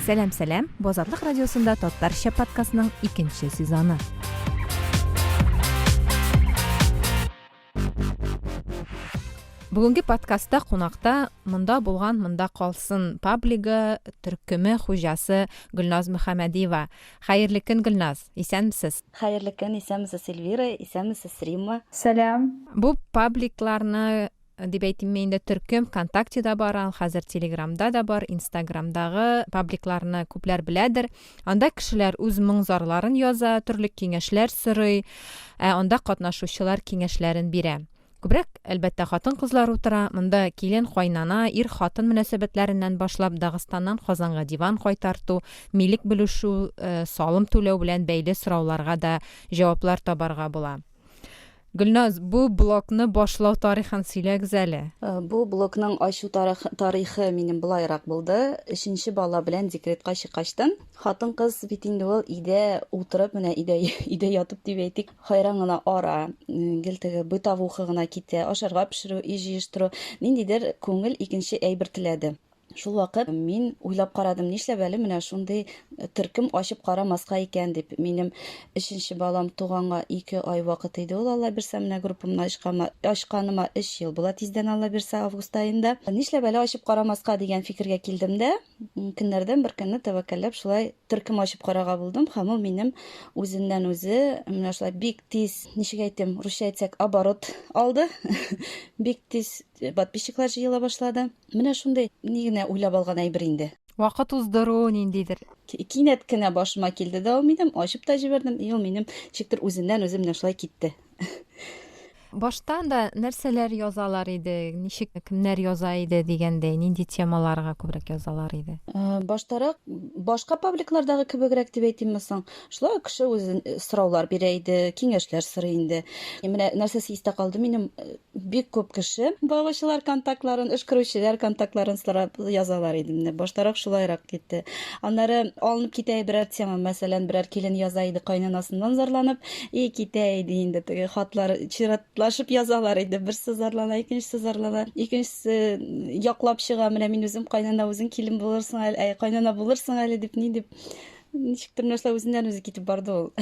Сәлам, сәлам! Бу Азатлык радиосында татарча подкастның икенче сезоны. Бүгенге подкастта кунакта Монда булган, монда калсын паблигы төркеме хуҗасы Гөлназ Мөхәммәдиева. Хәерле көн, Гөлназ! Исәнмесез? Хәерле көн, исәнмесез, Эльвира, исәнмесез, Римма. Сәлам! Бу пабликларны дип әйтимме инде, төркем ВКонтактеда бар, ул хәзер Телеграмда да бар, Инстаграмдагы пабликларны күпләр беләдер. Анда кешеләр үз моң-зарларын яза, төрле киңәшләр сорый, ә анда катнашучылар киңәшләрен бирә. Күбрәк, әлбәттә, хатын-кызлар утыра. Монда килен, кайнана, ир-хатын мөнәсәбәтләреннән башлап, Дагыстаннан Казанга диван кайтарту, милек бүлешү, салым түләү белән бәйле сорауларга да җаваплар табарга була. Гөлназ, бу блогны башлау тарихын сөйләгез әле. Бу блогның ачу тарихы минем болайрак булды. Өченче бала белән декретка чыккачтын, хатын-кыз бит инде ул өйдә утырып, менә өйдә, өйдә ятып дип әйтик, хайран гына ара, гел теге бытовуха гына китә, ашарга пешерү, өй җыештыру, ниндидер күңел икенче әйбер теләде. Шул вакыт мин уйлап карадым, нишләп әле менә шундый төркем ачып карамаска икән дип. Минем өченче балам туганга 2 ай вакыт иде ул, Алла бирсә, менә группамны ачканма, ачканыма 3 ел була тиздән, Алла бирсә, август аенда. Нишләп әле ачып карамаска дигән фикергә килдем дә, көннәрдән бер көнне тәвәккәлләп шулай төркем ачып карарга булдым һәм ул минем үзеннән үзе менә шулай бик тиз, ничек әйтим, русча әйтсәк, оборот алды. Бик тиз подписчиклар җыела башлады. Менә шундый ни генә уйлап алган әйбер инде. Вакыт уздыру ниндидер. Кинәт кенә башыма килде дә ул минем, ачып та җибәрдем, и ул минем ничектер үзеннән-үзе менә шулай китте. Башта анда нәрсәләр язалар иде, ничек, кемнәр яза иде дигәндәй, нинди темаларга күбрәк язалар иде? Баштарак башка пабликлардагы кебегрәк дип әйтимме соң? Шулай ук кеше үзе сораулар бирә иде, киңәшләр сорый инде. Менә нәрсәсе истә калды минем, Бик күп кеше багучылар контактларын, өшкерүчеләр контактларын сорап язалар иде. Менә баштарак шулайрак китте. Аннары алынып китә берәр тема, мәсәлән, берәр килен яза иде кайнанасыннан зарланып, и китә иде инде теге хатлар чиратлашып язалар иде. Берсе зарлана, икенчесе зарлана, икенчесе яклап чыга, менә мин үзем кайнана, үзең килен булырсың әле, әй, кайнана булырсың әле дип, ни дип. Ничектер менә шулай үзеннән-үзе китеп барды ул.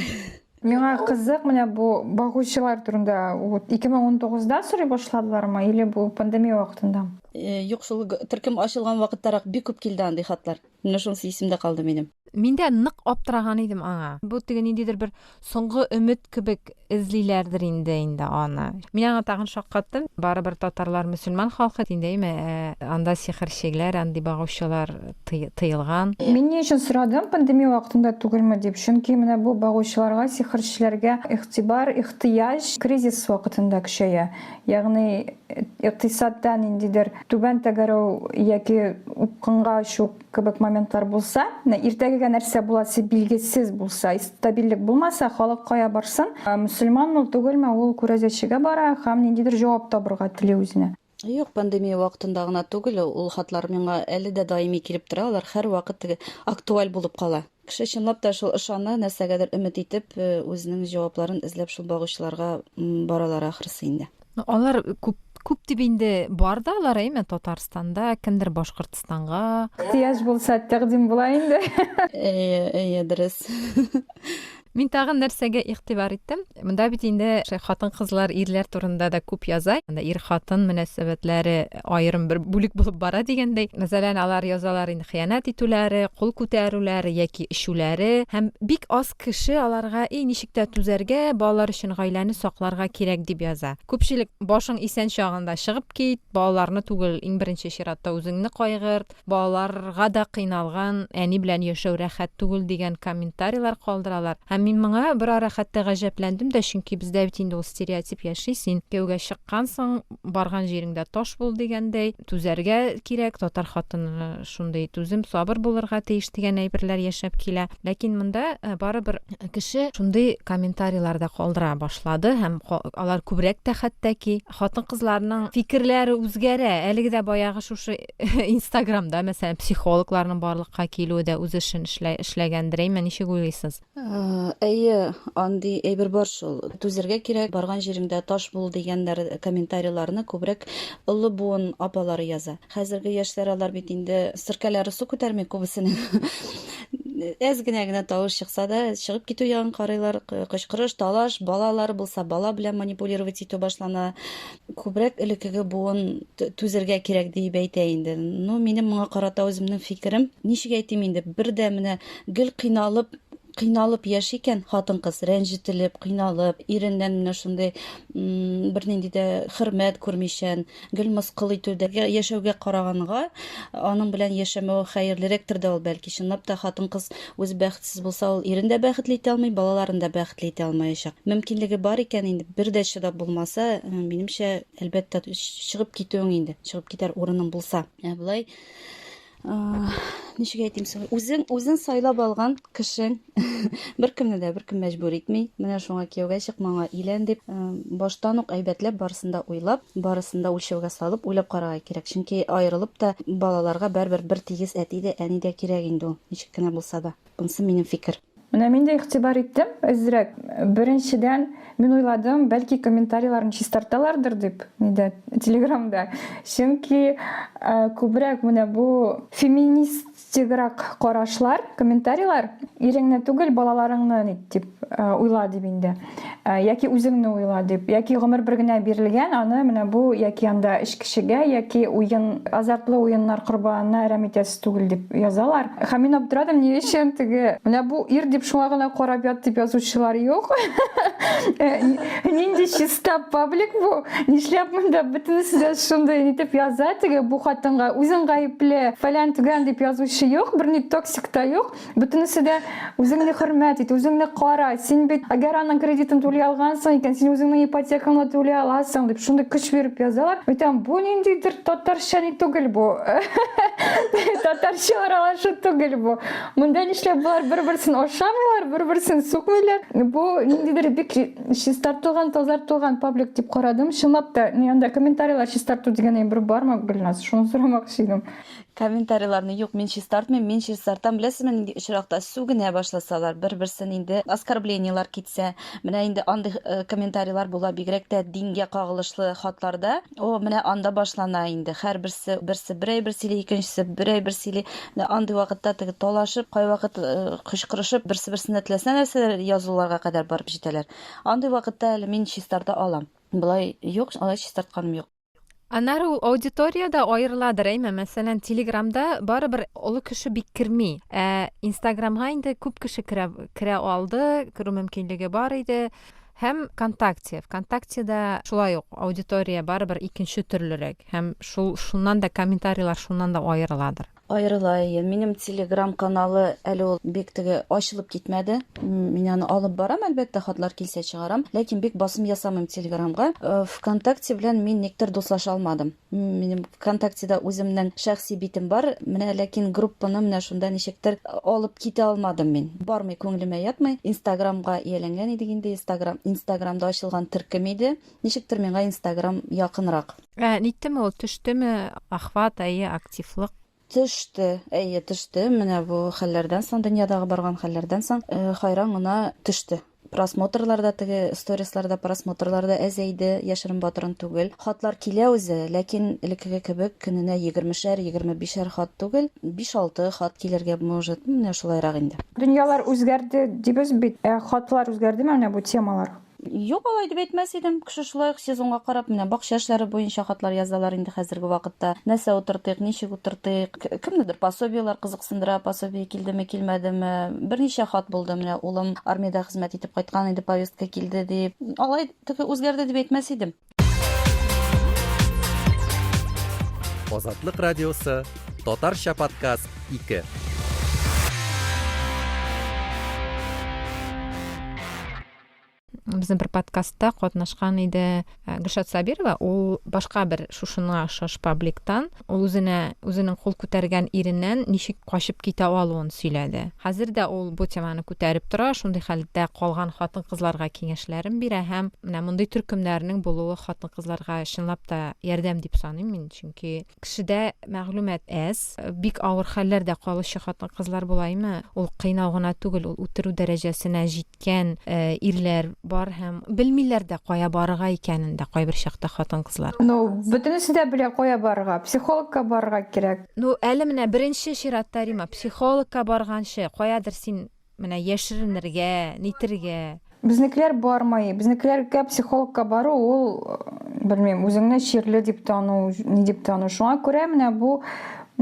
Миңа кызык, менә бу багучылар турында вот 2019-да сорый башладылармы или бу пандемия вакытында? Юк, шул төркем ачылган вакыттарак бик күп килде андый хатлар. Менә шунысы исемдә калды минем. Мин дә нык аптыраган идем аңа. Бу теге ниндидер бер соңгы өмет кебек эзлиләрдер инде инде аны. Мин аңа тагын шаккаттым. Барыбер татарлар мөселман халкы инде, әйме, ә анда сихерчеләр, андый багучылар тыелган. Мин ни өчен сорадым, пандемия вакытында түгелме дип, чөнки менә бу багучыларга, сихерчеләргә игътибар, ихтыяҗ кризис вакытында көчәя. Ягъни икътисадта ниндидер түбән тәгәрәү яки упкынга очу кебек моментлар булса, менә иртәгегә нәрсә буласы билгесез булса, стабильлек булмаса, халык кая барсын? Мөселманмы ул, түгелме, ул күрәзәчегә бара һәм ниндидер җавап табырга тели үзенә. Юк, пандемия вакытында гына түгел, ул хатлар миңа әле дә даими килеп тора, алар һәрвакыт теге актуаль булып кала. Кеше чынлап та шул ышана, нәрсәгәдер өмет итеп, үзенең җавапларын эзләп шул багучыларга баралар ахрысы инде. Ну, алар күп күп дип инде бар да алар, әйме, Татарстанда, кемдер Башкортстанга. Ихтыяҗ булса, тәкъдим була инде. Әйе, әйе, дөрес. Мин тагын нәрсәгә игътибар иттем? Монда бит инде хатын-кызлар ирләр турында да күп яза. Анда ир-хатын мөнәсәбәтләре аерым бер бүлек булып бара дигәндәй. Мәсәлән, алар язалар инде хыянәт итүләре, кул күтәрүләре яки эчүләре. Һәм бик аз кеше аларга, и, ничек тә түзәргә, балалар өчен гаиләне сакларга кирәк дип яза. Күпчелек башың исән чагында чыгып кит, балаларны түгел, иң беренче чиратта үзеңне кайгырт, Балаларга да кыйналган әни белән яшәү рәхәт түгел дигән комментарийлар калдыралар. Һәм мин моңа берара хәтта гаҗәпләндем дә, чөнки бездә бит инде ул стереотип яши, син кияүгә чыккансың, барган җиреңдә таш бул дигәндәй, түзәргә кирәк, татар хатыны шундый түзем, сабыр булырга тиеш дигән әйберләр яшәп килә. Ләкин монда барыбер кеше шундый комментарийлар да калдыра башлады һәм алар күбрәк тә хәтта ки. Хатын-кызларның фикерләре үзгәрә. Әлеге дә баягы шушы Инстаграмда, мәсәлән, психологларның барлыкка килүе дә үз эшен эшләгәндер, әйме, ничек уйлыйсыз? Әйе, андый әйбер бар шул. Түзәргә кирәк, барган җиреңдә таш бул дигәннәр комментарийларны күбрәк олы буын апалары яза. Хәзерге яшьләр алар бит инде серкәләре су күтәрми күбесенең. Әз генә генә тавыш чыкса да, чыгып китү ягын карыйлар, кычкырыш, талаш, балалары булса, бала белән манипулировать итү башлана. Күбрәк элеккеге буын түзәргә кирәк диеп әйтә инде. Ну, минем моңа карата үземнең фикерем, ничек әйтим инде, бер дә менә гел кыйналып, кыйналып яши икән хатын-кыз, рәнҗетелеп, кыйналып, иреннән менә шундый бернинди дә хөрмәт күрмичән, гел мыскыл итүдә яшәүгә караганга, аның белән яшәмәве хәерлерәктер дә ул бәлки. Чынлап та хатын-кыз үзе бәхетсез булса, ул ирен дә бәхетле итә алмый, балаларын да бәхетле итә алмаячак. Мөмкинлеге бар икән инде, бер дә чыдап булмаса, минемчә, әлбәттә, чыгып китүең инде, чыгып китәр урының булса. Ә болай ничек әйтим соң, үзең үзең сайлап алган кешең, беркемне дә беркем мәҗбүр итми. Менә шуңа кияүгә чык, моңа өйлән дип, баштан ук әйбәтләп барысын да уйлап, барысын да үлчәүгә салып уйлап карарга кирәк. Чөнки аерылып та балаларга барыбер бер тигез әти дә, әни дә кирәк инде ул, ничек кенә булса да. Монысы минем фикер. Менә мин дә игътибар иттем әзрәк. Беренчедән, мин уйладым, бәлки комментарийларын чистарталардыр дип, нидә, Телеграмда. Чөнки күбрәк менә бу феминистиграк карашлар, комментарийлар, иреңне түгел, балаларыңны ни дип уйла дип инде. Яки үзеңне уйла дип, яки гомер бер генә бирелгән, аны менә бу яки анда эчкечегә, яки уен, азартлы уеннар корбанына әрәм итәсе түгел дип язалар. Һәм мин аптырадым, ни өчен теге, менә бу ир дип шуңа гына карап ят дип язучылар юк. Нинди чиста паблик бу? Нишләп монда бөтенесе дә шундый итеп яза, теге бу хатынга үзең гаепле, фәлән төгән дип язучы юк, берни токсик та юк. Бөтенесе дә үзеңне хөрмәт ит, үзеңне кара. Син бит әгәр аның кредитын түли алгансың икән, син үзеңнең ипотекаңны түли аласың дип шундый көч биреп язалар. Әйтәм, бу ниндидер татарча ни түгел бу. Татарча аралашу түгел бу. Монда нишләп болар бер-берсен ашамыйлар, бер-берсен сукмыйлар. Бу ниндидер бик чистартылган, тазартылган паблик дип карадым. Чынлап та, ни анда комментарийлар чистарту дигән әйбер бармы, Гөлназ? Шуны сорамакчы идем. Комментарийларны юк, мин чистартмыйм, мин чистартам, беләсезме, нинди очракта сүгенә башласалар, бер-берсен инде оскорблениелар китсә, менә инде андый э, комментарийлар була, бигрәк тә дингә кагылышлы хатларда. О, менә анда башлана инде. Һәрберсе берсе бер әйбер сөйли, икенчесе бер әйбер сөйли. Менә андый вакытта теге талашып, кайвакыт э, кычкырышып, берсе-берсенә теләсә нәрсәләр язуларга кадәр барып җитәләр. Андый вакытта әле мин чистарта алам. Болай юк, алай чистартканым юк. Аннары ул аудитория дә аерыладыр, әйме? Мәсәлән, Телеграмда барыбер олы кеше бик керми. Ә Инстаграмга инде күп кеше керә, керә алды, керү мөмкинлеге бар иде. Һәм ВКонтакте. ВКонтактеда шулай ук аудитория барыбер икенче төрлерәк. Һәм шул шуннан да комментарийлар шуннан да аерыладыр. Аерыла, әйе. Минем Телеграм каналы әле ул бик теге ачылып китмәде. Мин аны алып барам, әлбәттә, хатлар килсә чыгарам. Ләкин бик басым ясамыйм Телеграмга. Э, ВКонтакте белән мин никтер дуслаша алмадым. Минем ВКонтактеда үземнең шәхси битем бар. Менә ләкин группаны менә шунда ничектер алып китә алмадым мин. Бармый, күңелемә ятмый. Инстаграмга ияләнгән идек инде. Инстаграм, Инстаграмда ачылган төркем иде. Ничектер миңа Инстаграм якынрак. Ә ниттеме ул, төштеме охват, әйе, активлык? Төште, әйе, төште. Менә бу хәлләрдән соң, дөньядагы барган хәлләрдән соң, хайран гына төште. Просмотрлар да теге сторисларда просмотрлар да әзәйде, яшерен-батырын түгел. Хатлар килә үзе, ләкин элеккеге кебек көненә егермешәр, 25-әр хат түгел, биш-алты хат килергә может, менә шулайрак инде. Дөньялар үзгәрде дибез бит, ә хатлар үзгәрдеме менә бу темалар? Юк, алай дип әйтмәс идем. Кеше шулай ук сезонга карап, менә бакча эшләре буенча хатлар язалар инде хәзерге вакытта. Нәрсә утыртыйк, ничек утыртыйк. Кемнедер пособиеләр кызыксындыра, пособие килдеме, килмәдеме. Берничә хат булды, менә улым армиядә хезмәт итеп кайткан иде, повестка килде дип. Алай теге үзгәрде дип әйтмәс идем. Азатлык радиосы, татарча подкаст 2. Безнең бер подкастта катнашкан иде э, Гөлшат Сабирова, ул башка бер шушына охшаш пабликтан, ул үзенә үзенең кул күтәргән иреннән ничек качып китә алуын сөйләде. Хәзер дә ул бу теманы күтәреп тора, шундый хәлдә калган хатын-кызларга киңәшләрен бирә һәм менә мондый төркемнәрнең булуы хатын-кызларга чынлап та ярдәм дип саныйм мин, чөнки Кешедә мәгълүмат әз, бик авыр хәлләрдә калучы хатын-кызлар була име? Ул кыйнау гына түгел, ул үтерү дәрәҗәсенә җиткән. иткән э, ирләр бар һәм белмиләр дә кая барырга икәнен дә кайбер чакта хатын-кызлар. Ну, бөтенесе дә белә кая барырга. Психологка барырга кирәк. Ну, әле менә беренче чиратта, Рима, психологка барганчы, каядыр син менә яшеренергә, нитергә. Безнекеләр бармый. Безнекеләргә психологка бару ул, белмим, үзеңне чирле дип тану, ни дип тану. Шуңа күрә менә бу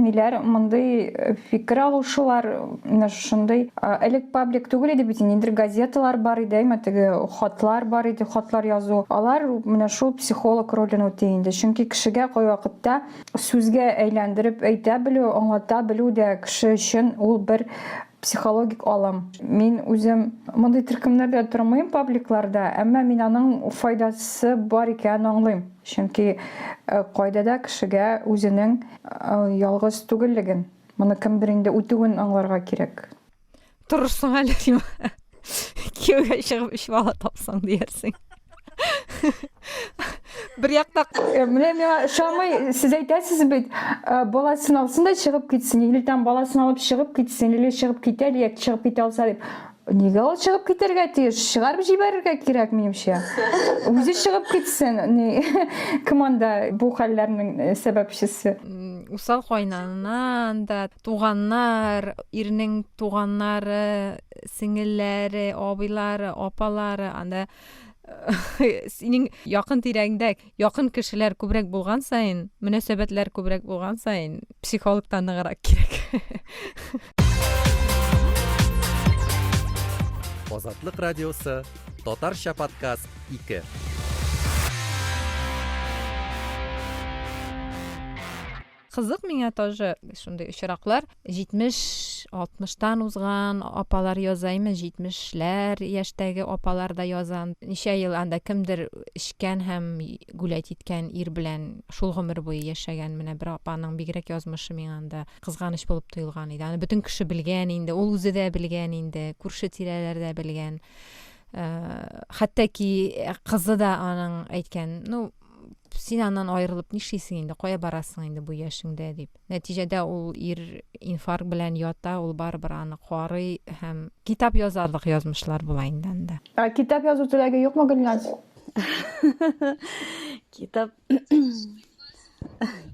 ниләр, мондый фикер алышулар, менә шушындый. Элек паблик түгел иде бит, ниндидер газеталар бар иде, әйме, теге хатлар бар иде, хатлар язу. Алар менә шул психолог ролен үти инде. Чөнки кешегә кайвакытта сүзгә әйләндереп әйтә белү, аңлата белү дә кеше өчен ул бер психологик алым. Мин үзем мондый төркемнәрдә тормыйм, пабликларда, әмма мин аның файдасы бар икәнен аңлыйм. Чөнки э, кайда да кешегә үзенең э, ялгыз түгеллеген, моны кемдер инде үтүен аңларга кирәк. Торырсың әле, Рима. Кияүгә чыгып өч бала тапсаң диярсең. Бер якта э, Менә миңа ошамый, сез әйтәсез бит, э, баласын алсын да чыгып китсен, или там баласын алып чыгып китсен, или чыгып китә, или чыгып китә алса дип. Нигә ул чыгып китәргә тиеш? Чыгарып җибәрергә кирәк, минемчә. Үзе чыгып китсен. Ни, кем анда бу хәлләрнең э, сәбәпчесе? Усал кайнаннан да, туганнар, ирнең туганнары, сеңелләре, абыйлары, апалары, анда синең якын тирәңдә якын кешеләр күбрәк булган саен, мөнәсәбәтләр күбрәк булган саен, психолог та ныграк кирәк. Азатлык радиосы, татарча подкаст 2. Кызык миңа тоже шундый очраклар. 70-60тан узган апалар яза име, 70ләр яшьтәге апалар да яза. Ничә ел анда кемдер эчкән һәм гулять иткән ир белән шул гомер буе яшәгән. Менә бер апаның бигрәк язмышы миңа анда кызганыч булып тоелган иде. Аны бөтен кеше белгән инде, ул үзе дә белгән инде, күрше-тирәләр дә белгән. Э, хәтта ки кызы да аның әйткән, ну, син аннан аерылып нишлисең инде, кая барасың инде бу яшеңдә дип. Нәтиҗәдә ул ир инфаркт белән ята, ул барыбер аны карый һәм китап язарлык язмышлар була инде анда. Ә китап язу теләге юкмы, Гөлназ? Китап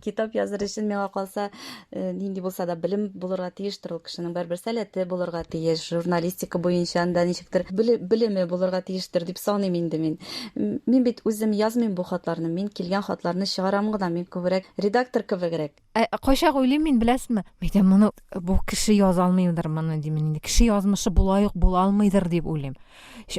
Китап языр өчен миңа калса, э, нинди булса да белем булырга тиештер ул кешенең, барыбер сәләте булырга тиеш, журналистика буенча анда ничектер белеме булырга тиештер дип саныйм инде мин. Мин бит үзем язмыйм бу хатларны, мин килгән хатларны чыгарам гына, мин күбрәк редактор кебегрәк. Ә кайчак уйлыйм мин, беләсезме? Мәйтәм, моны бу кеше яза алмыйдыр моны димен инде. Кеше язмышы болай ук була алмыйдыр дип уйлыйм.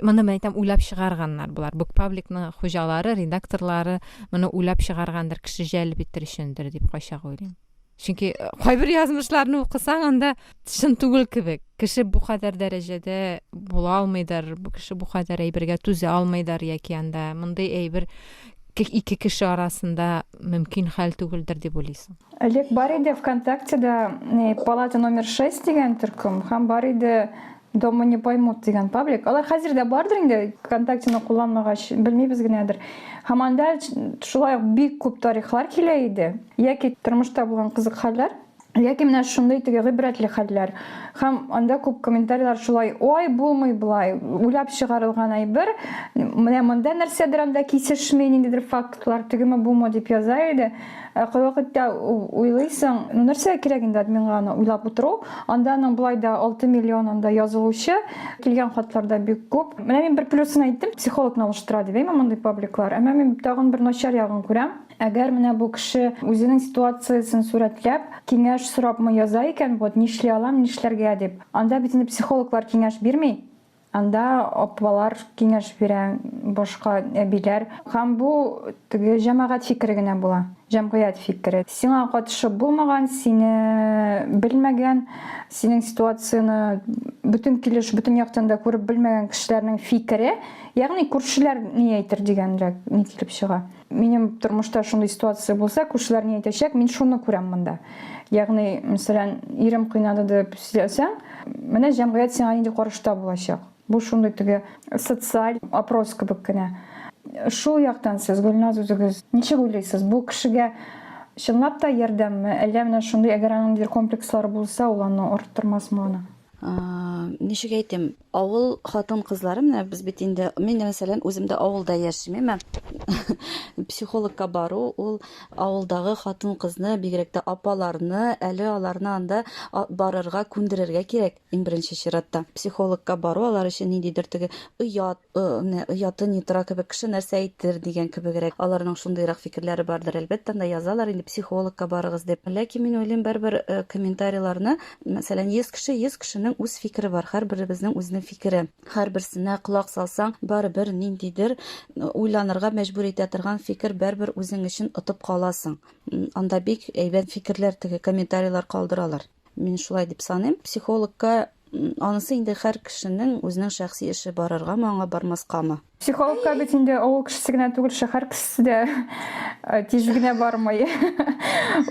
Моны мен әйтәм, уйлап чыгарганнар болар. Бу пабликның хуҗалары, редакторлары моны уйлап чыгаргандыр, кеше җәлеп итер өчендер дип кайчак уйлыйм. Чөнки э, кайбер язмышларны укысаң, анда чын түгел кебек. Кеше бу кадәр дәрәҗәдә була алмыйдыр, бу кеше бу кадәр әйбергә түзә алмыйдыр яки анда мондый әйбер ике кеше арасында мөмкин хәл түгелдер дип уйлыйсың. Элек бар иде ВКонтактеда палата номер 6 дигән төркем һәм бар иде Дома не поймут дигән паблик. Алар хәзер дә бардыр инде, ВКонтактены кулланмагач, белмибез генәдер. Һәм анда шулай ук бик күп тарихлар килә иде. Яки тормышта булган кызык хәлләр, яки менә шундый теге гыйбрәтле хәлләр. Һәм анда күп комментарийлар шулай, ой, булмый болай, уйлап чыгарылган әйбер, менә монда нәрсәдер анда кисешми, ниндидер фактлар, тегеме бумы дип яза иде. Ә кайвакытта уйлыйсың, ну нәрсәгә кирәк инде админга аны уйлап утыру? Анда аның болай да 6 миллион анда язылучы, килгән хатлар да бик күп. Менә мин бер плюсын әйттем, психологны алыштыра дип, әйме мондый пабликлар. Әмма мин тагын бер начар ягын күрәм. Әгәр менә бу кеше үзенең ситуациясен сурәтләп, киңәш сорапмы яза икән, вот нишли алам, нишләргә дип. Анда бит инде психологлар киңәш бирми. Анда апалар киңәш бирә, башка әбиләр. Һәм бу теге җәмәгать фикере генә була. Җәмгыять фикере. Сиңа катышы булмаган, сине белмәгән, синең ситуацияне бөтен килеш, бөтен яктан да күреп белмәгән кешеләрнең фикере, ягъни күршеләр ни әйтер дигәнрәк ни килеп чыга. Минем тормышта шундый ситуация булса, күршеләр ни әйтәчәк, мин шуны күрәм монда. Ягъни, мәсәлән, ирем кыйнады дип сөйләсәң, менә җәмгыять сиңа нинди карашта булачак. Бу шундый теге социаль опрос кебек кенә. Шул яктан сез, Гөлназ, үзегез ничек уйлыйсыз, бу кешегә чынлап та ярдәмме, әллә менә шундый, әгәр аның ниндидер комплекслары булса, ул аны арттырмасмы аны? Ничек әйтим, авыл хатын-кызлары менә без бит инде, мин мәсәлән үзем дә авылда яшим, әмма психологка бару ул авылдагы хатын-кызны, бигрәк тә апаларны, әле аларны анда барырга күндерергә кирәк иң беренче чиратта. Психологка бару алар өчен ниндидер теге оят, менә ояты ни тора кебек, кеше нәрсә әйтер дигән кебегрәк. Аларның шундыйрак фикерләре бардыр, әлбәттә, анда язалар инде психологка барыгыз дип. Ләкин мин уйлыйм, барыбер комментарийларны, мәсәлән, 100 кеше, 100 кешенең үз фикере бар, һәрберебезнең үзенең фикере. Һәрберсенә колак салсаң, барыбер ниндидер уйланырга мәҗбүр итә торган фикер барыбер үзең өчен отып каласың. Анда бик әйбәт фикерләр, теге комментарийлар калдыралар. Мин шулай дип саныйм. Психологка анысы инде һәр кешенең үзенең шәхси эше, барыргамы аңа, бармаскамы. Психологка бит инде авыл кешесе генә түгел, шәһәр кешесе дә э, тиз генә бармый.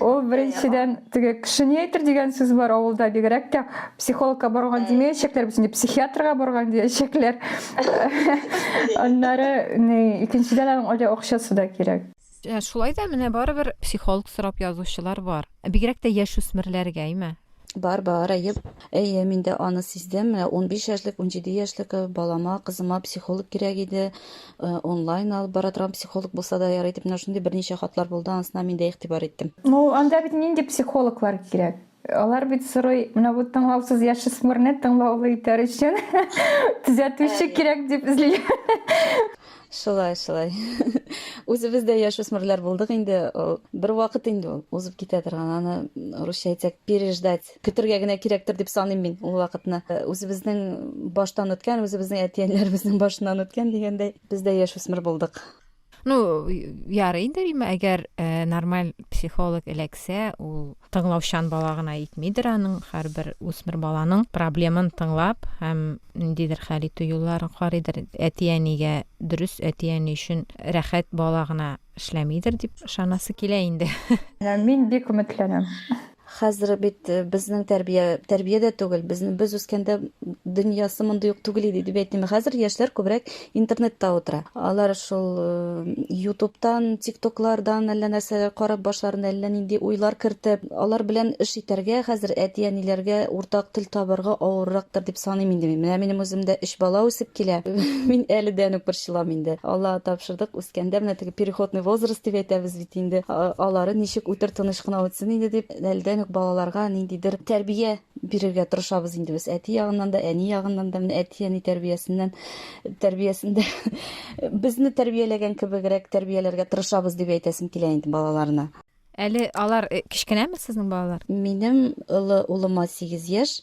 Ул беренчедән теге кеше ни әйтер дигән сүз бар авылда бигрәк тә психологка барган димәячәкләр, бит инде психиатрга барган диячәкләр. Аннары ни, икенчедән аның әле акчасы да кирәк. Э, шулай да менә барыбер психолог сорап язучылар бар. Бигрәк тә яшүсмерләргә, әйме? Бар, бар, әйе. Әйе, мин дә аны сиздем. Менә 15 яшьлек, 17 яшьлек э, балама, кызыма психолог кирәк иде. Э, онлайн алып бара торган психолог булса да ярый дип, менә шундый берничә хатлар булды, анысына мин дә игътибар иттем. Ну, анда бит нинди психологлар кирәк? Алар бит сорый, менә бу тыңлаусыз яшүсмерне тыңлаулы итәр өчен төзәтүче кирәк дип эзли. Шулай, шулай. Үзебез дә яшүсмерләр булдык инде. Ул бер вакыт инде ул узып китә торган. Аны русча әйтсәк, переждать. Көтергә генә кирәктер дип саныйм мин ул вакытны. Үзебезнең баштан үткән, үзебезнең әти-әниләребезнең башыннан үткән дигәндәй, без дә яшүсмер булдык. Ну, ярый инде, Рима, әгәр э, нормаль психолог эләксә, ул тыңлаучан бала гына итмидер аның, һәрбер үсмер баланың проблемын тыңлап һәм ниндидер хәл итү юлларын карыйдыр. Әти-әнигә дөрес, әти-әни өчен рәхәт бала гына эшләмидер дип ышанасы килә инде. Мин бик өметләнәм. Хәзер бит э, безнең тәрбия, тәрбия дә түгел, безне без үскәндә дөньясы мондый ук түгел иде дип әйтим. Хәзер яшьләр күбрәк интернетта утыра. Алар шул э, Ютубтан, ТикТоклардан әллә нәрсәләр карап, башларына әллә нинди уйлар кертеп, алар белән эш итәргә хәзер әти-әниләргә уртак тел табарга авыррактыр дип саныйм инде мин. Менә минем үземдә өч бала үсеп килә. Мин әледән үк борчылам инде. Аллага тапшырдык, үскәндә менә теге переходный возраст дип әйтәбез бит инде. Алары ничек үтер, тыныч кына үтсен инде дип, әледән үк балаларга ниндидер тәрбия бирергә тырышабыз инде без. Әти ягыннан да, әни ягыннан да, менә әти-әни тәрбиясеннән, тәрбиясендә безне тәрбияләгән кебегрәк тәрбияләргә тырышабыз дип әйтәсем килә инде балаларны. Әле алар э, кечкенәме сезнең балалар? Минем олы улыма 8 яшь,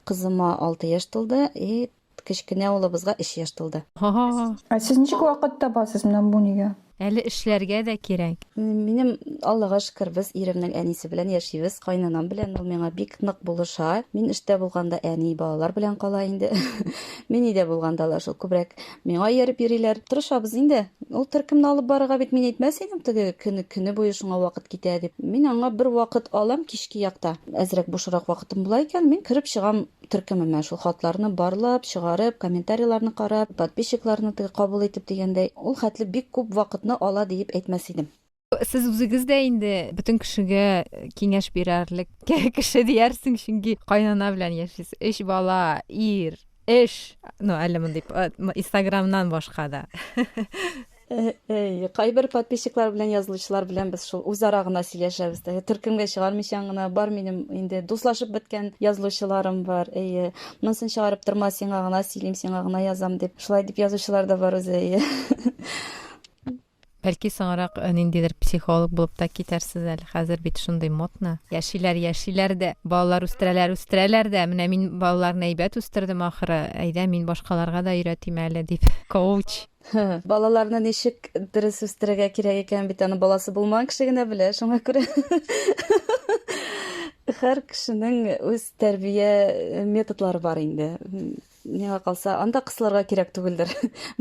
кызыма 6 яшь тулды, и Кечкенә улыбызга өч яшь тулды. Һа-һа. Ә сез ничек вакыт табасыз менә бу нигә? Әле эшләргә дә кирәк. Минем, Аллага шөкер, без иремнең әнисе белән яшибез, кайнанам белән, ул миңа бик нык булыша. Мин эштә булганда әни балалар белән кала инде. Мин өйдә булганда алар шул күбрәк миңа ияреп йөриләр. Тырышабыз инде. Ул төркемне алып барырга бит мин әйтмәс идем, теге көне, көне буе шуңа вакыт китә дип. Мин аңа бер вакыт алам кичке якта. Әзрәк бушрак вакытым була икән, мин кереп чыгам Төркемемә шул хатларны барлап, чыгарып, комментарийларны карап, подписчикларны теге кабул итеп дигәндәй, ул хәтле бик күп вакытны ала диеп әйтмәс идем. Сез үзегез дә инде бөтен кешегә киңәш бирәрлек кеше диярсең, чөнки кайнана белән яшисез. Өч бала, ир, эш, ну әле мондый Инстаграмнан башка да. Әй, кайбер подписчиклар белән язылучылар белән без шул үзара гына сөйләшәбез. Төркемгә чыгармыйча гына бар минем инде дуслашып беткән язылучыларым бар. Әйе, монысын чыгарып торма, сиңа гына сөйлим, сиңа гына язам дип. Шулай дип язучылар да бар үзе, әйе. Бәлки соңрак э, ниндидер психолог булып та китәрсез әле. Хәзер бит шундый модно. Яшиләр, яшиләр дә, балалар үстерәләр, үстерәләр дә. Менә мин балаларны әйбәт үстердем ахыры. Әйдә, мин башкаларга да өйрәтим әле дип. Коуч. Балаларны ничек дөрес үстерергә кирәк икәнен бит аны баласы булмаган кеше генә белә, шуңа күрә һәр кешенең үз тәрбия э, методлары бар инде. Миңа калса, анда кысылырга кирәк түгелдер.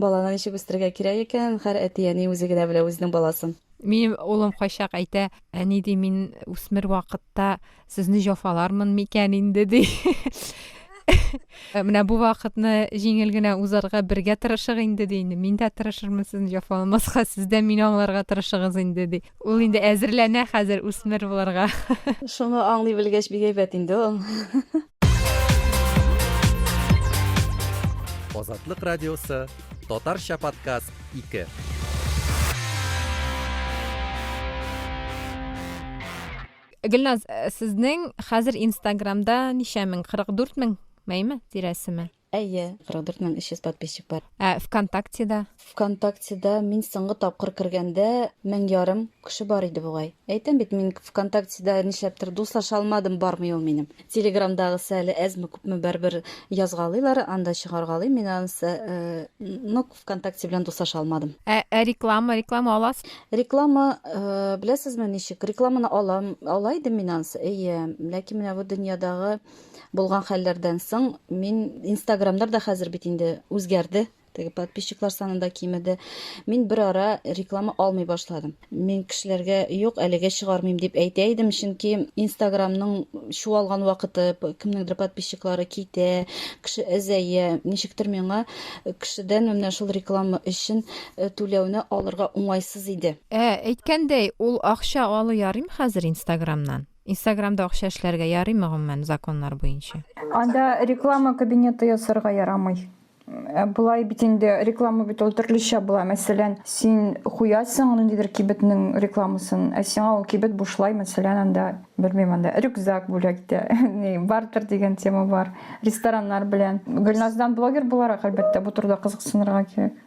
Баланы ничек үстерергә кирәк икән, һәр әти-әни үзе генә белә үзенең баласын. Минем улым кайчак әйтә, әни ди, мин үсмер вакытта сезне җафалармын микән инде ди. Менә бу вакытны җиңел генә узарга бергә тырышык инде ди инде. Мин дә тырышырмын сезне җафаламаска, сез дә мине аңларга тырышыгыз инде ди. Ул инде әзерләнә хәзер үсмер булырга. Шуны аңлый белгәч бик әйбәт инде ул. Азатлык радиосы, татарча подкаст 2. Гөлназ, э, сезнең хәзер Инстаграмда ничә мең? 44 мең, мәйме, тирәсеме? Әйе, 44 300 подписчик бар. Ә ВКонтактеда? ВКонтактеда мин соңгы тапкыр кергәндә 1500 кеше бар иде бугай. Әйтәм бит, мин ВКонтактеда нишләптер дуслаша алмадым, бармый ул минем. Телеграмдагысы әле әзме-күпме барыбер язгалыйлар, анда чыгаргалыйм мин анысы. Э, но ВКонтакте белән дуслаша алмадым. Ә, ә реклама, реклама аласыз? Реклама, э, беләсезме ничек? Рекламаны алам, ала идем мин анысы, әйе. Ләкин менә бу дөньядагы булган хәлләрдән соң мин Инстаграмнар да хәзер бит инде үзгәрде. Теге подписчиклар саны да кимеде. Мин бер ара реклама алмый башладым. Мин кешеләргә юк, әлегә чыгармыйм дип әйтә идем, чөнки Инстаграмның чуалган вакыты, кемнеңдер подписчиклары китә, кеше әзәя. Ничектер миңа кешедән менә шул реклама өчен э, түләүне алырга уңайсыз иде. Ә, әйткәндәй, ул акча алу ярыймы хәзер Инстаграмнан? Инстаграмда акча эшләргә ярыймы гомумән законнар буенча? Анда реклама кабинеты ясарга ярамый. Ә болай бит инде реклама бит ул төрлечә була. Мәсәлән, син куясың ниндидер кибетнең рекламасын, ә сиңа ул кибет бушлай, мәсәлән, анда, белмим, анда рюкзак бүләк итә. Ни, бартер дигән тема бар. Рестораннар белән. Гөлназдан блогер буларак, әлбәттә, бу турыда кызыксынырга кирәк.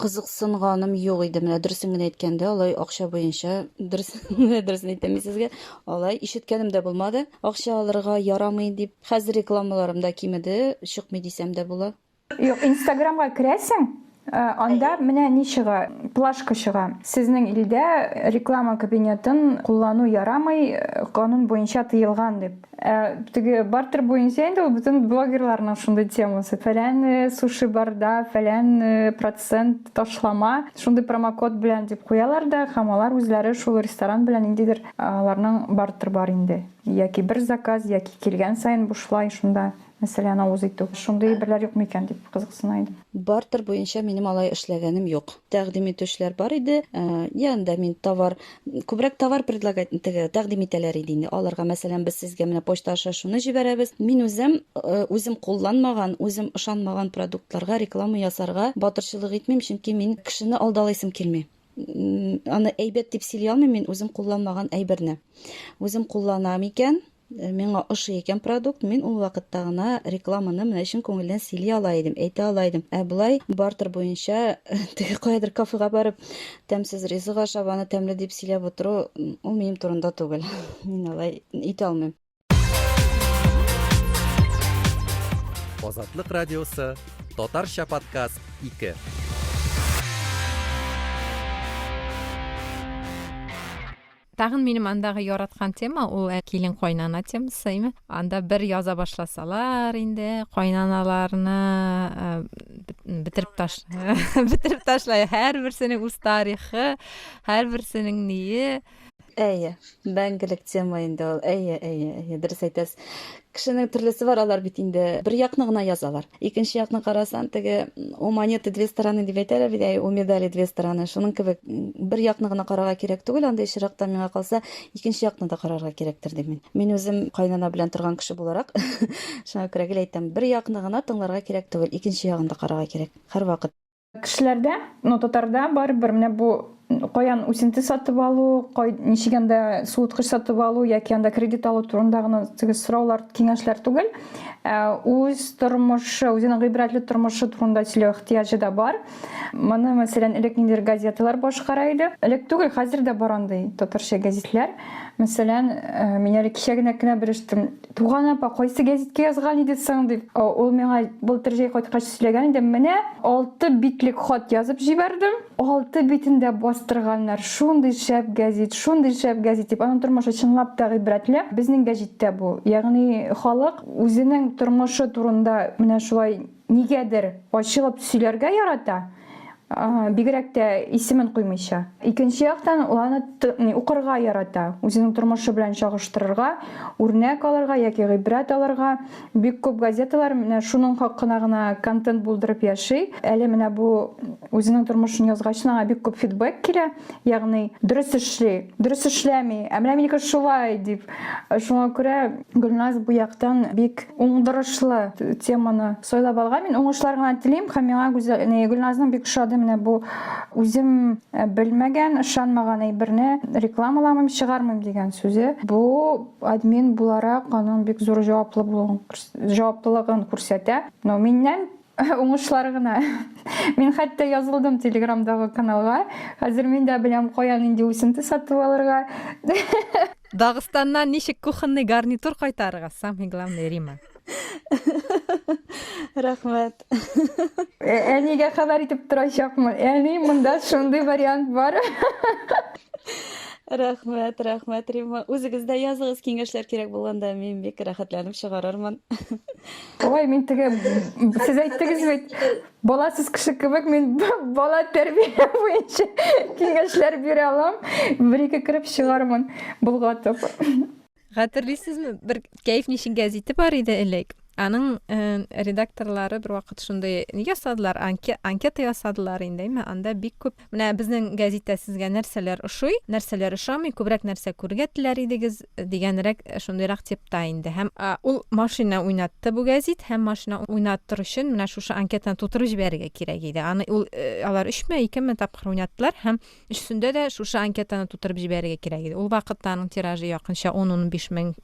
Кызыксынганым юк иде. Менә дөресен генә әйткәндә, алай акча буенча, дөрес, дөресен әйтәм мин сезгә, алай ишеткәнем дә булмады. Акча алырга ярамый дип. Хәзер рекламаларым да кимеде, чыкмый дисәм дә була. Юк, Инстаграмга керәсең, анда менә ни чыга, плашка чыга. Сезнең илдә реклама кабинетын куллану ярамый, канун буенча тыелган дип. Ә теге бартер буенча инде ул бөтен блогерларның шундый темасы. Фәлән э, суши барда, фәлән э, процент ташлама, шундый промокод белән дип куялар да, һәм алар үзләре шул ресторан белән ниндидер аларның бартер бар инде. Яки бер заказ, яки килгән саен бушлай шунда, мәсәлән, авыз итү. Шундый әйберләр юкмы икән дип кызыксына идем. Бартер буенча минем алай эшләгәнем юк. Тәкъдим итүчеләр бар иде. Э, я анда мин товар Күбрәк товар предлагать, теге, тәкъдим итәләр иде инде. Аларга, мәсәлән, без сезгә менә почта аша шуны җибәрәбез. Мин үзем, э, үзем кулланмаган, үзем ышанмаган продуктларга реклама ясарга батырчылык итмим, чөнки мин кешене алдалыйсым килми. Аны әйбәт дип сөйли алмыйм мин үзем кулланмаган әйберне. Үзем кулланам икән, Э, миңа ошый икән продукт, мин ул вакытта гына рекламаны менә чын күңелдән сөйли ала идем, әйтә ала идем. Ә болай бартер буенча теге каядыр кафега барып тәмсез ризык ашап, аны тәмле дип сөйләп утыру, ул минем турында түгел. Мин алай итә алмыйм. Азатлык радиосы, татарча подкаст 2. Тагын минем андагы яраткан тема ул э, килен кайнана темасы, әйме? Анда бер яза башласалар инде кайнаналарны э, бетереп таш бетереп ташлай. Һәрберсенең үз тарихы, һәрберсенең ние. Әйе, мәңгелек тема инде ул. Әйе, әйе, әйе, дөрес әйтәсез. Кешенең төрлесе бар, алар бит инде бер якны гына язалар. Икенче якны карасан, теге у монеты две стороны дип әйтәләр бит, әй, у медали две стороны. Шуның кебек бер якны гына карарга кирәк түгел, андый очракта миңа калса, икенче якны да карарга кирәктер дим мин. Мин үзем кайнана белән торган кеше буларак, шуңа күрә гел әйтәм, бер якны гына тыңларга кирәк түгел, икенче ягын да карарга кирәк һәрвакыт. Кешеләрдә, ну, татарда барыбер менә бу каян үсенте сатып алу, кай, ничек анда суыткыч сатып алу яки анда кредит алу турында гына теге сораулар, киңәшләр түгел. Ә, үз тормышы, үзенең гыйбрәтле тормышы турында сөйләү ихтыяҗы да бар. Моны, мәсәлән, элек ниндидер газеталар башкара иде. Элек түгел, хәзер дә бар андый татарча гәзитләр. Мәсәлән, э, мин әле кичә генә кенә белештем. Туган апа, кайсы гәзиткә язган иде соң дип. Ул миңа былтыр җәй кайткач сөйләгән иде. Менә алты битлек хат язып җибәрдем. Алты битен дә бастырганнар. Шундый шәп гәзит, шундый шәп гәзит дип. Аның тормышы чынлап та гыйбрәтле. Безнең гәҗиттә бу. Ягъни халык үзенең тормышы турында менә шулай нигәдер ачылып сөйләргә ярата. Бигрәк тә исемен куймыйча. Икенче яктан, ул аны укырга ярата, үзенең тормышы белән чагыштырырга, үрнәк алырга яки гыйбрәт алырга. Бик күп газеталар менә шуның хакына гына контент булдырып яши. Әле менә бу үзенең тормышын язгач, аңа бик күп фидбэк килә, ягъни дөрес эшли, дөрес эшләми, ә менә минеке шулай дип. Шуңа күрә Гөлназ бу яктан бик уңдырышлы теманы сайлап алган. Мин уңышлар гына телим һәм миңа Гүзәл, Гөлназның бик ошады менә бу үзем э, белмәгән, ышанмаган әйберне рекламаламыйм, чыгармыйм дигән сүзе. Бу админ буларак аның бик зур җаваплы булуын, җаваплылыгын күрсәтә. Но миннән уңышлар гына. Мин хәтта язылдым Телеграмдагы каналга. Хәзер мин дә беләм, кая нинди үсенте сатып алырга. Дагыстаннан ничек кухонный гарнитур кайтарырга, самый главный, Рима. Рәхмәт. Әнигә хәбәр итеп торачакмын. Әни, монда шундый вариант бар. Рәхмәт, рәхмәт, Рима. Үзегез дә языгыз, киңәшләр кирәк булганда, мин бик рәхәтләнеп чыгарырмын. Ой, мин теге, сез әйттегез бит, баласыз кеше кебек мин бала тәрбия буенча киңәшләр бирә алам. Бер-ике кереп чыгармын, болгатып. Хәтерлисезме, бер Кәеф ничек гәзите бар иде элек. Аның э, редакторлары бер вакыт шундый ни ясадылар, анке, анкета ясадылар инде, әйме? Анда бик күп Менә безнең гәзиттә сезгә нәрсәләр ошый, нәрсәләр ошамый, күбрәк нәрсә күрергә теләр идегез дигәнрәк шундыйрак типта инде. Һәм ул машина уйнатты бу гәзит һәм машина уйнатыр өчен менә шушы анкетаны тутырып җибәрергә кирәк иде. Аны ул алар өчме, икеме тапкыр уйнаттылар һәм өчесендә дә шушы анкетаны тутырып җибәрергә кирәк иде. Ул вакытта аның тиражы якынча 10-15 мең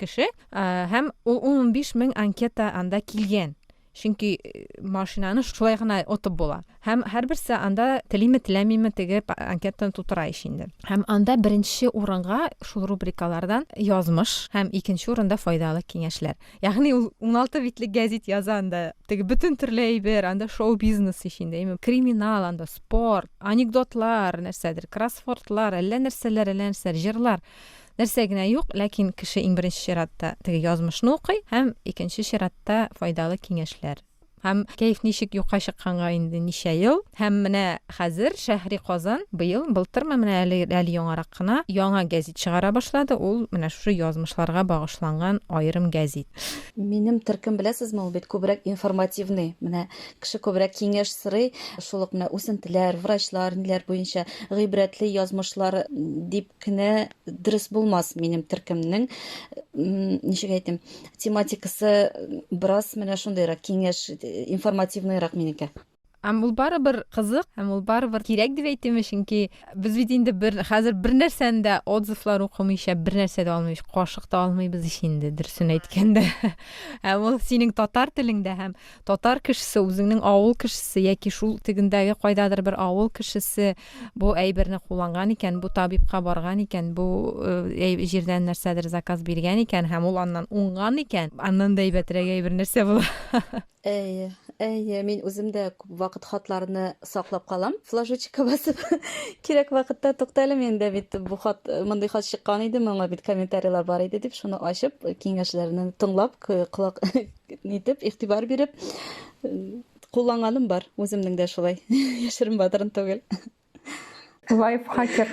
кеше һәм ул 10-15 мең анкета анда килгән. Чөнки э, машинаны шулай гына отып була. Һәм һәрберсе анда телиме, теләмиме теге анкетаны тутыра ич инде. Һәм анда беренче урынга шул рубрикалардан язмыш һәм икенче урында файдалы киңәшләр. Ягъни ул 16 битлек гәзит яза анда. Теге бөтен төрле әйбер, анда шоу-бизнес ич инде, әйме, криминал, анда спорт, анекдотлар, нәрсәдер, кроссвордлар, әллә нәрсәләр, әллә нәрсәләр, җырлар. Нәрсә генә юк, ләкин кеше иң беренче чиратта теге язмышны укый һәм икенче чиратта файдалы киңәшләр. Һәм кәеф ничек юкка чыкканга инде ничә ел. Һәм менә хәзер Шәһри Казан быел, былтырмы, менә әле әле яңарак кына яңа гәзит чыгара башлады. Ул менә шушы язмышларга багышланган аерым гәзит. Минем төркем беләсезме, ул бит күбрәк информативный. Менә кеше күбрәк киңәш сорый, шул ук менә үсентеләр, врачлар, ниләр буенча гыйбрәтле язмышлар дип кенә дөрес булмас минем төркемнең ничек әйтим тематикасы бераз менә шундыйрак киңәш информативныйрак минеке. Һәм ул барыбер кызык, һәм ул барыбер кирәк дип әйтим, чөнки без бит инде бер хәзер бер нәрсәне дә отзывлар укымыйча бер нәрсә дә алмыйбыз, кашык та алмыйбыз ич инде, дөресен әйткәндә. Һәм ул синең татар телеңдә һәм татар кешесе, үзеңнең авыл кешесе яки шул тегендәге кайдадыр бер авыл кешесе бу әйберне кулланган икән, бу табибка барган икән, бу э, җирдән нәрсәдер заказ биргән икән һәм ул аннан уңган икән, аннан да әйбәтрәк әйбер нәрсә була. Әйе, әйе, мин үзем дә күп вакыт хатларны саклап калам, флажочка басып. Кирәк вакытта туктале, миндә бит бу хат, мондый хат чыккан иде, моңа бит комментарийлар бар иде дип, шуны ачып, киңәшләрне тыңлап, колак нитеп, игътибар биреп, Кулланганым бар, үземнең дә шулай. Яшерен батырын түгел. Лайфхакер.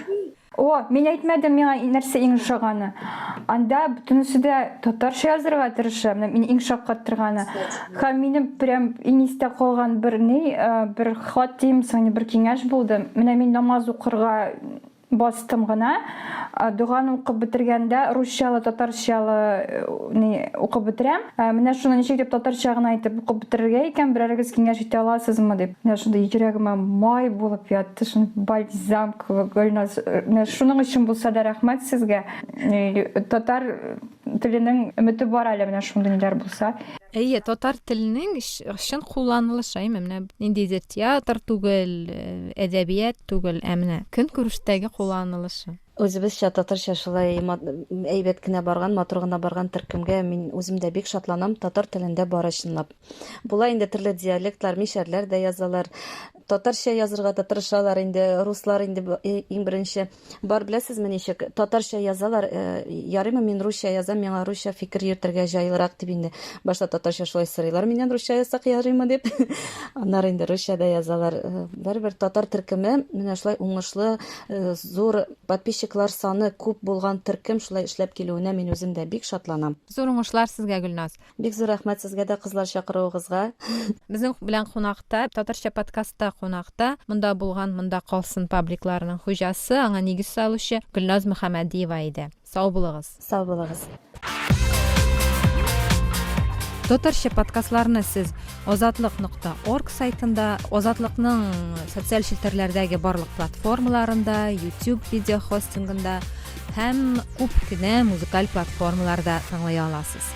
О, мин әйтмәдем миңа нәрсә иң ошаганы. Анда бөтенесе дә татарча язырга тырыша. Менә мине иң шаккаттырганы. Һәм минем прям иң истә калган бер ни, э, бер хат дим, соң бер киңәш булды. Менә мин намаз укырга Бастым гына. Доганы укып бетергәндә, русчалы, татарчалы ни укып бетерәм. Менә шуны ничек итеп татарча гына итеп укып бетерергә икән, берәрегез киңәш итә аласызмы дип. Менә шундый йөрәгемә май булып ятты, шундый бальзам кебек, Гөлназ. Менә шуның өчен булса да рәхмәт сезгә. Татар теленең өмете бар әле менә шундый ниләр булса. Әйе, татар теленең чын кулланылышы, әйме, менә ниндидер театр түгел, э, әдәбият түгел, ә менә көнкүрештәге кулланылышы. Үзебезчә татарча шулай әйбәт кенә барган, матур гына барган төркемгә мин үзем дә бик шатланам, татар телендә бары чынлап. Була инде төрле диалектлар, мишәрләр дә язалар. Татарча язырга да тырышалар инде, руслар инде иң беренче. Бар беләсезме ничек, татарча язалар, э, ярыймы мин русча язам, миңа русча фикер йөртергә җайлырак дип инде. Башта татарча шулай сорыйлар миннән русча язсак ярыймы дип. Аннары инде русча да язалар. Э, барыбер татар төркеме менә шулай уңышлы, э, зур подписчиклар саны күп булган төркем шулай эшләп килүенә мин үзем дә бик шатланам. Зур уңышлар сезгә, Гөлназ. Бик зур рәхмәт сезгә дә, кызлар, чакыруыгызга. Безнең белән кунакта, Татарча подкастта кунакта, Монда булган, монда калсын пабликларының хуҗасы, аңа нигез салучы Гөлназ Мөхәммәдиева иде. Сау булыгыз. Сау булыгыз. Татарча подкастларны сез Азатлык нокта орг сайтында, Азатлыкның социаль челтәрләрдәге барлык платформаларында, YouTube видеохостингында һәм күп кенә музыкаль платформаларда тыңлый аласыз.